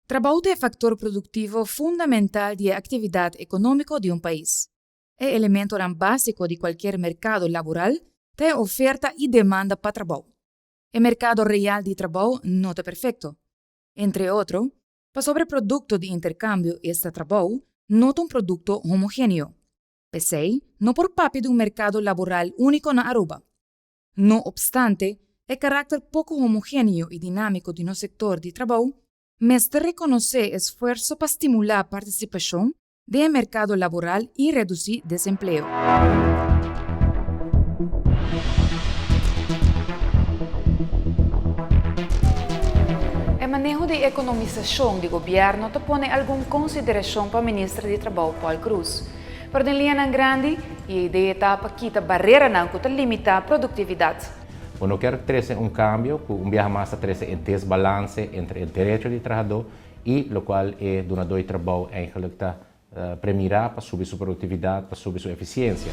Trabou ta e faktor produktivo fundamental di e aktividat ekonómiko di un pais. E elementonan básiko di kualkier merkado laboral ta e oferta i demanda pa trabou. E merkado real di trabou no ta perfekto. Entre otro, pasobra e produkto di interkambio, esta trabou, no ta un produkto homogéneo. P'esei, no por papia di un merkado laboral úniko na Aruba. No opstante, e karakter poko homogéneo i dinámiko di nos sektor di trabou mester rekonosé esfuerso pa stimulá partisipashon den e merkado laboral i redusí desempleo. E maneho di ekonomisashon di gobièrnu ta pone algun konsiderashon pa Minister di Trabou Paul Croes. Pero den liñanan grandi, e idea ta pa kita bareranan ku ta limitá produktividat. Bo no kier trese un kambio ku un biaha mas ta trese e desbalanse entre e derecho di trahadó i lokual e dunadó di trabou eigenlik ta premirá pa subi su produktividat, pa subi su efisiensia.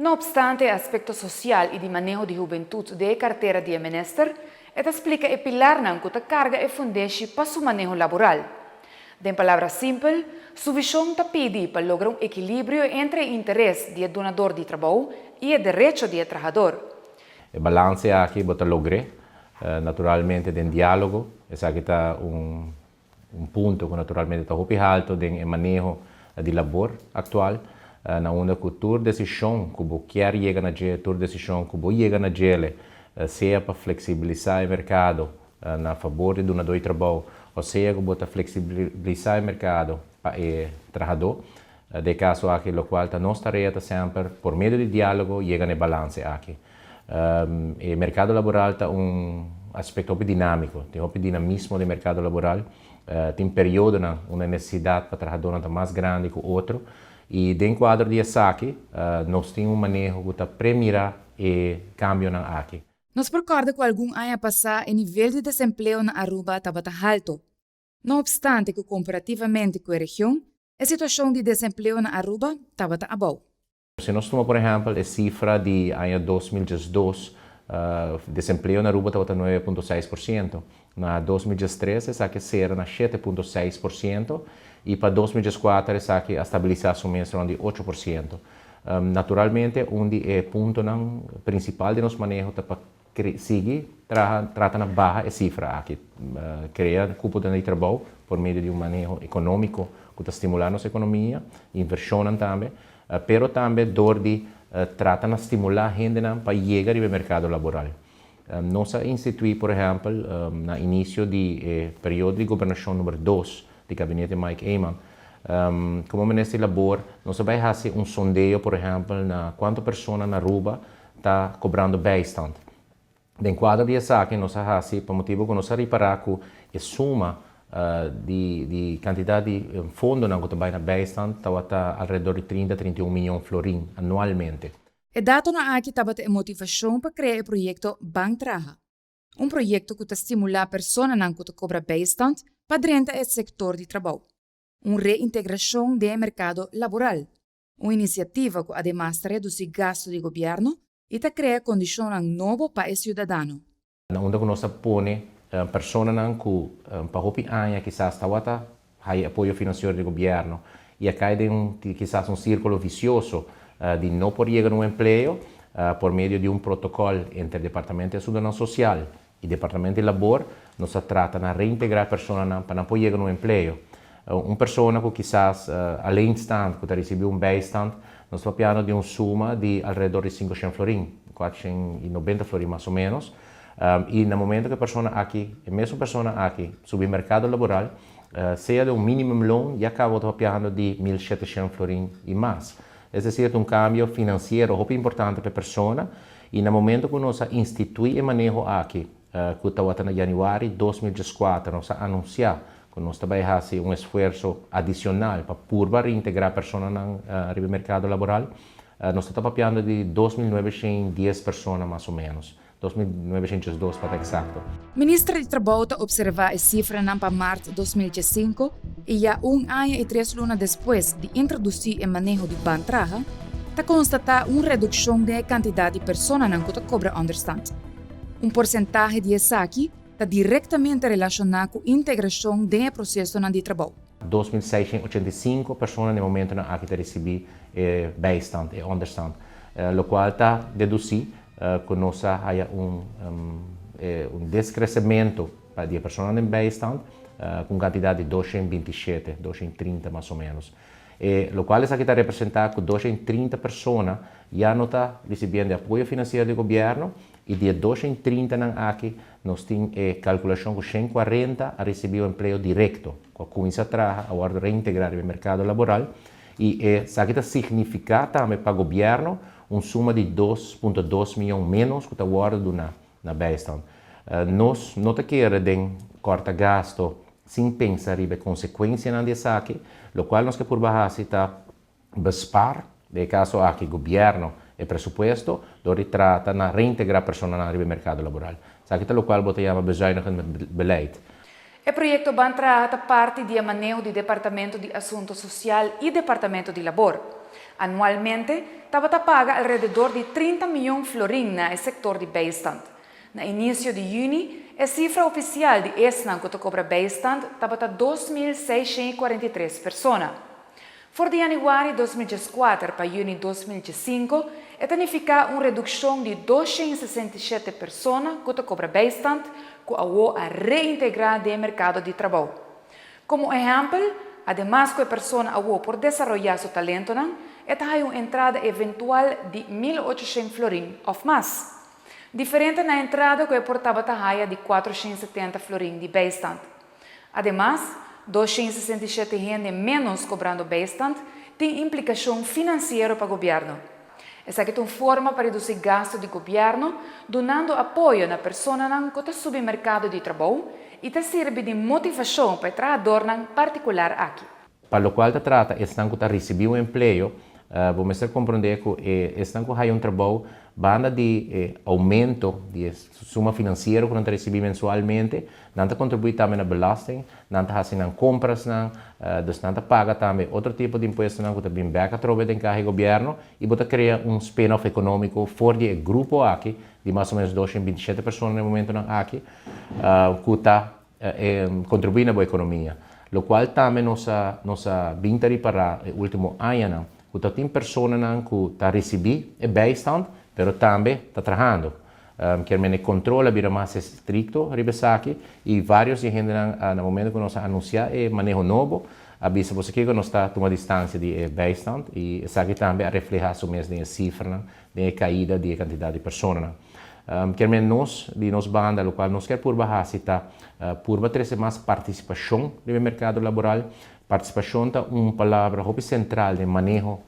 No obstante e aspecto social y di maneho di hubentud den e cartera di e minister, e ta splica e pilarnan cu ta carga e fundeshi pa su maneho laboral. Den palabra simpel, su vision ta pidi pa logra un ekilibrio entre e interes di e dunador di trabou y e derecho di e trahador. E balanse aki bo ta logr'é naturalmente den diálogo. Esaki ta un un punto ku naturalmente ta hopi halto den e maneho di labor aktual, na unda ku tur desishon ku bo kier yega na dje, tur desishon ku bo yega na djele, sea pa fleksibilisá e merkado na fabor di dunadó di trabou o sea ku bo ta fleksibilisá e merkado pa e trahadó. Den e kaso aki lokual ta nos tarea ta semper por medio di diálogo yega na e balanse aki. E merkado laboral ta un aspekto hopi dinámiko, tin hopi dinamismo den merkado laboral, tin periodonan unda e nesesidat pa trahadónan ta mas grandi ku otro i den kuadro di esaki nos tin un maneho ku ta premirá e kambionan aki. Nos por kòrda ku algun aña pasá e nivel di desempleo na Aruba tabata halto. No opstante ku komparativamente ku e region, e situashon di desempleo na Aruba tabata abou. Si nos tuma por ehèmpel e sifra di aña 2012, desempleo na Aruba tabata 9.6%. Na 2013 esaki a sera na 7.6% i pa 2014 esaki a stabilisá su mes rònt di 8%. Naturalmente un di e puntonan prinsipal di nos maneho ta pa sigui traha trata na baha e sifra aki, krea kuponan di trabou por medio di un maneho ekonómiko ku ta stimulá nos ekonomia, invershonnan tambe, pero tambe dor di trata na stimulá hendenan pa yega riba e merkado laboral. Nos a instituí, por ehèmpel, na inisio di e periodo di gobernashon number dos di gabinete Mike Eman, komo Minister di Labor nos a bai hasi un sondeo, por ehèmpel, na kuantu persona na Aruba ta kobrando bijstand. Den kuadro di esaki nos a hasi pa motibu ku nos a ripará ku e suma di di kantidat di fondonan ku ta bai na bijstand tabata alrededor di 30, 31 miyon florin anualmente. E datonan aki tabata e motivashon pa krea e proyekto Ban Traha, un proyekto ku ta stimulá personanan ku ta kobra bijstand pa drenta e sektor di trabou, un reintegrashon den e merkado laboral. Un inisiativa ku ademas ta redusí gastu di gobièrnu i ta krea kondishonnan nobo pa e siudadano. Na unda ku nos ta pone personanan ku pa hopi aña kisas tabata haya apoyo finansiero di gobièrnu i a kai den un kisas un sírkulo visioso di no por yega na un empleo por medio di un protokòl entre Departamento di Asuntonan Sosial i Departamento di Labor, nos ta trata na reintegrá personanan pa nan por yega na un empleo. Un persona ku kisas alleenstaand, ku ta risibí un bijstand, nos ta papiando di un suma di alrededor di 500 florin, 490 florin mas o ménos. I na momento ku e persona aki, e mesun persona aki, subi merkado laboral, sea den un minimumloon, ya kaba bo ta papiando di 1700 florin i mas. Es desir, ta un kambio finansiero hopi importante pa e persona i na momento ku nos a instituí e maneho aki. Ku tabata na yanüari 2014 nos a anunsiá ku nos ta bai hasi un esfuerso adishonal pa purba reintegrá personanan riba e merkado laboral. Nos ta ta papiando di 2910 persona mas o ménos, 2902 pa ta eksakto. Minister di Trabou ta opservá e sifranan pa mart 2015 i ya un aña i tres luna despues di introdusí e maneho di Ban Traha, ta konstatá un redukshon den e kantidat di personanan ku ta kobra ònderstant. Un porsentahe di esaki ta direktamente relashoná ku integrashon den e prosesonan di trabou. 2685 persona na e momentonan aki ta risibí e bijstand, e ònderstant, lokual ta dedusí ku nos a haya un un deskresementu pa di e personanan den bijstand ku un kantidat di 227, 230 mas o ménos. E lokual esaki ta representá ku 230 persona ya no ta risibiendo e apoyo finansiero di gobièrnu i di e 230 nan aki nos tin e kalkulashon ku 140 a risibí un empleo direkto, ku a kuminsá traha, a wòrdu reintegrá riba e merkado laboral i esaki ta signifiká tambe pa gobièrnu un suma di 2.2 mion ménos ku ta wòrdu duná na bijstand. Nos no ta kere den kòrta gasto sin pensa riba e konsekuensianan di esaki. Lokual nos ke purba hasi ta bespaar, den e kaso aki gobièrnu, e presupuesto dor di trata na reintegrá personanan riba e merkado laboral. Esaki ta lokual bo ta yama bezuinigen met beleid. E proyekto Ban Traha ta parti di e maneho di Departamento di Asunto Sosial i Departamento di Labor. Anualmente tabata paga alrededor di 30 mion florin na e sektor di bijstand. Na inisio di yüni, e sifra ofisial di esnan ku ta kobra bijstand tabata 2643 persona. For di yanüari 2014 pa yüni 2015, e ta nifiká un redukshon di 267 persona ku ta kobra bijstand ku awo a reintegrá den e merkado di trabou. Komo ehèmpel, ademas ku e persona awo por desaroyá su talentonan, e ta haña un entrada eventual di 1800 florin òf mas. Diferente na entrada ku e por tabata haya di 470 florin di bijstand. Ademas, 267 hende ménos kobrando bijstand tin implikashon finansiero pa gobièrnu. Esaki ta un forma pa redusí gastu di gobièrnu, dunando apoyo na personanan ku ta subi merkado di trabou i ta sirbi di motivashon pa e trahadornan partikular aki. Pa lokual ta trata esnan ku ta risibí un empleo, bo mester komprondé ku e esnan ku haya un trabou, banda di e oumento di e suma finansiero ku nan ta risibí mensualmente, nan ta kontribuí tambe na belasting, nan ta hasi nan komprasnan, dus nan ta paga tambe otro tipo di impuestonan ku ta bin bèk atrobe den kaha e gobièrnu i bo ta krea un spin-off ekonómiko for di e grupo aki di mas o ménos 227 persona na e momentonan aki ku ta kontribuí na bo ekonomia. Lokual tambe nos a nos a bin ta ripará e último añanan ku ta tin personanan ku ta risibí e bijstand pero tambe ta trahando. Kier men e kontrol a bira mas estrikto riba esaki i vários di e hendenan na momento ku nos a anunsiá e maneho nobo a bisa boso kiko nos ta tuma distansia di e bijstand i esaki tambe a reflehá su mes den e sifranan den e kaida di e kantidat di personanan. Kier men nos di nos banda lokual nos kier purba hasi ta purba trese mas partisipashon riba e merkado laboral. Partisipashon ta un palabra hopi sentral den maneho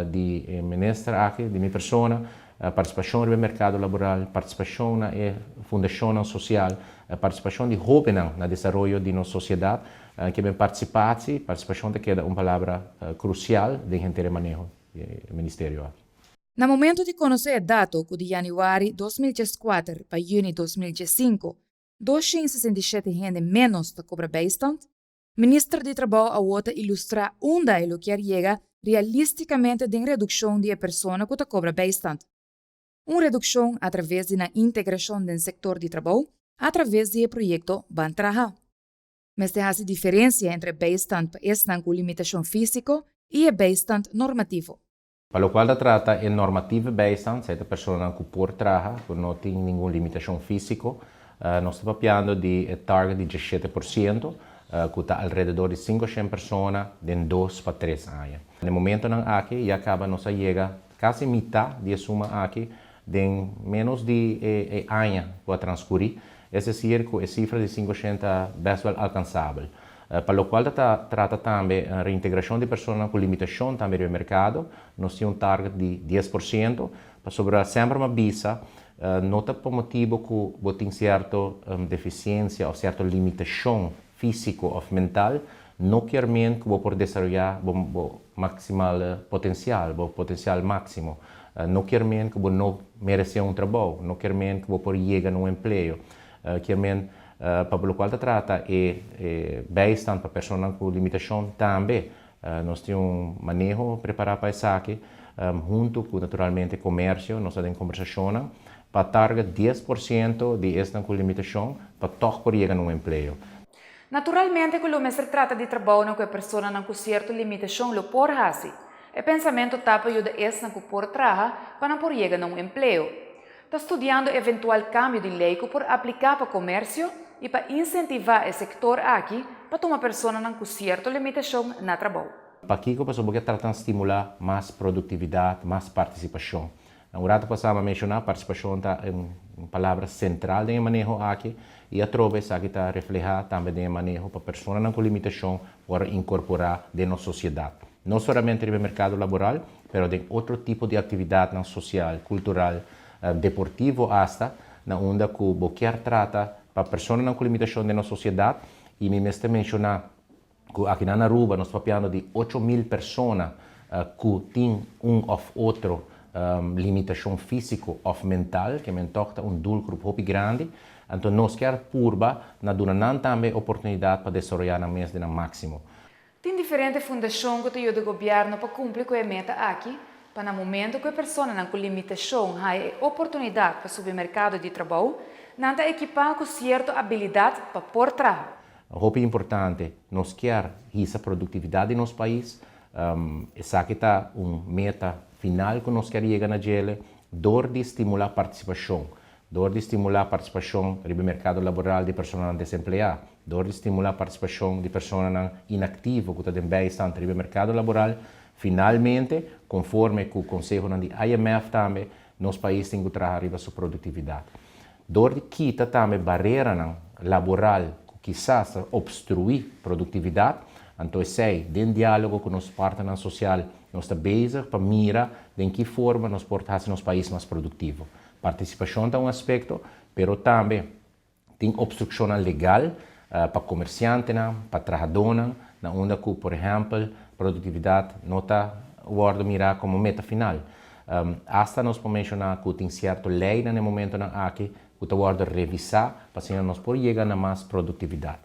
di e minister aki, di mi persona. Partisipashon riba e merkado laboral, partisipashon na e fundashonnan sosial, partisipashon di hóbennan na desaroyo di nos sosiedat. Kier men partisipatsi, partisipashon ta keda un palabra krusial den henter e maneho di e ministerio aki. Na momento di konosé e dato ku di yanüari 2014 pa yüni 2015, 267 hende ménos ta kobra bijstand, Minister di Trabou awor ta ilustrá unda e lo kier yega realístikamente den redukshon di e persona ku ta kobra bijstand. Un redukshon a traves di nan integrashon den sektor di trabou a traves di e proyekto Ban Traha. Mester hasi diferensia entre bijstand pa esnan ku limitashon físiko i e bijstand normativo. Pa lokual ta trata e normatieve bijstand, esei ta personanan ku por traha, ku no tin ningun limitashon físiko. Nos ta papiando di e target di 17%, ku ta alrededor di 500 persona den 2 pa 3 aña. Na e momentonan aki ya kaba nos a yega kasi mitá di e suma aki den ménos di e aña ku a transkurí. Es desir ku e sifra di 500 ta bèst wèl alkansabel. Pa lokual ta trata tambe reintegrashon di personanan ku limitashon tambe riba e merkado, nos tin un target di 10%, pasobra semper m'a bisa No ta pa motibo ku bo tin sierto defisiensia òf sierto limitashon físiko òf mental, no kier men ku bo por desaroyá bo bo maksimal potensial, bo potensial máksimo. No kier men ku bo no meresé un trabou, no kier men ku bo por yega na un empleo. Kier men pa lokual ta trata e bijstand pa personanan ku limitashon tambe nos tin un maneho prepará pa esaki huntu ku naturalmente komersio nos ta den kombersashonnan pa target 10% di esnan ku limitashon pa tòg por yega na un empleo. Naturalmente ku lo mester trata di trabounan ku e personanan ku sierto limitashon lo por hasi. E pensamentu ta pa yuda esnan ku por traha pa nan por yega na un empleo. Ta studiando eventual kambio di lei ku por apliká pa komersio i pa insentivá e sektor aki pa tuma personanan ku sierto limitashon na trabou. Pakiko? Pasobra bo ke trata na stimulá mas produktividat, mas partisipashon. Un ratu pasá mi a menshoná, partisipashon ta un palabra sentral den e maneho aki i atrobe esaki ta reflehá tambe den e maneho pa personanan ku limitashon por inkorporá den nos sosiedat. No solamente riba e merkado laboral, pero den otro tipo di aktividatnan sosial, kultural, deportivo asta, na unda ku bo kier trata pa personanan ku limitashon den nos sosiedat. I mi mester menshoná ku akinan na Aruba nos papiando di 8000 persona ku tin un òf otro limitashon físiko òf mental, ke men tòg ta un doelgroep hopi grandi. Anto nos kier purba na duna nan tambe e oportunidat pa desaroyá nan mes den nan máksimo. Tin diferente fundashon ku ta yuda gobièrnu pa kumpli ku e meta aki, pa na momento ku e personanan ku limitashon haya e oportunidat pa subi merkado di trabou, nan ta ekipá ku sierto abilidat pa por traha. Hopi importante, nos kier hisa produktividat di nos pais, esaki ta un meta final ku nos kier yega na djele dor di stimulá partisipashon Dor di stimulá partisipashon riba e merkado laboral di personanan desempleá, dor di stimulá partisipashon di personanan inaktivo ku ta den bijstand riba e merkado laboral, finalmente, konforme ku konsehonan di IMF tambe, nos pais tin ku traha riba su produktividat. Dor di kita tambe bareranan laboral ku kisas ta opstruí produktividat, anto esei, den diálogo ku nos partnernan sosial, nos ta bezig pa mira den ki forma nos por hasi nos pais mas produktivo. Partisipashon ta un aspekto, pero tambe tin opstrukshonnan legal pa komersiantenan, pa trahadónan, na unda ku, por ehèmpel, produktividat no ta wòrdu mirá komo meta final. Asta nos por menshoná ku tin sierto leinan na e momentonan aki ku ta wòrdu revisá pa asina nos por yega na mas produktividat.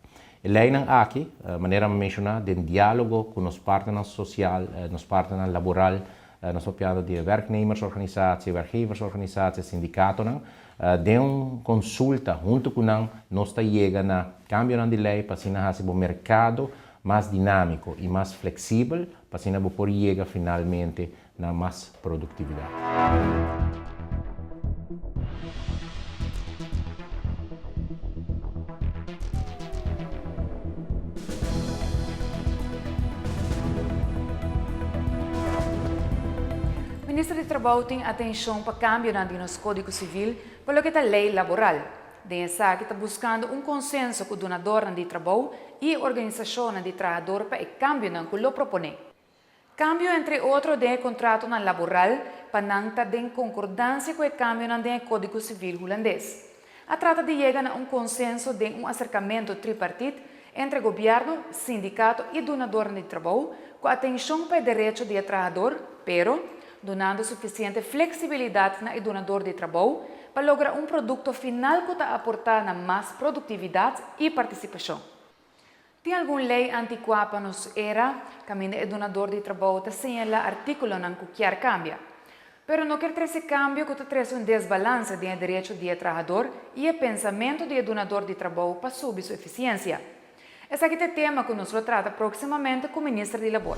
E leinan aki, manera mi menshoná, den diálogo ku nos partnernan sosial, nos partnernan laboral, Nos papiando di e werknemersorganisatie, werkgeversorganisatie, sindikatonan. Den un konsulta huntu ku nan nos ta yega na kambionan di lei pa asina hasi bo merkado mas dinámiko i mas fleksibel pa asina bo por yega finalmente na mas produktividat. Minister di Trabou tin atenshon pa kambionan di nos Kódigo Sivil pa loke ta lei laboral. Den esaki ta buskando un konsenso ku dunadornan di trabou i organisashonnan di trahador pa e kambionan ku lo proponé. Kambio entre otro den e kontratonan laboral pa nan ta den konkordansia ku e kambionan den e Kódigo Sivil Hulandes. A trata di yega na un konsenso den un aserkamentu tripartit entre gobièrnu, sindikato i dunadornan di trabou ku atenshon pa e derecho di e trahador, pero dunando sufisiente fleksibilidat na e dunador di trabou pa logra un produkto final ku ta aportá na mas produktividat i partisipashon. Tin algun lei antikuá pa nos era kaminda e dunador di trabou ta señalá artíkulonan ku kier kambia. Pero no kier trese kambio ku ta trese un desbalanse den e derecho di e trahador i e pensamentu di e dunador di trabou pa subi su efisiensia. Esaki ta e tema ku nos lo trata próksimamente ku Minister di Labor.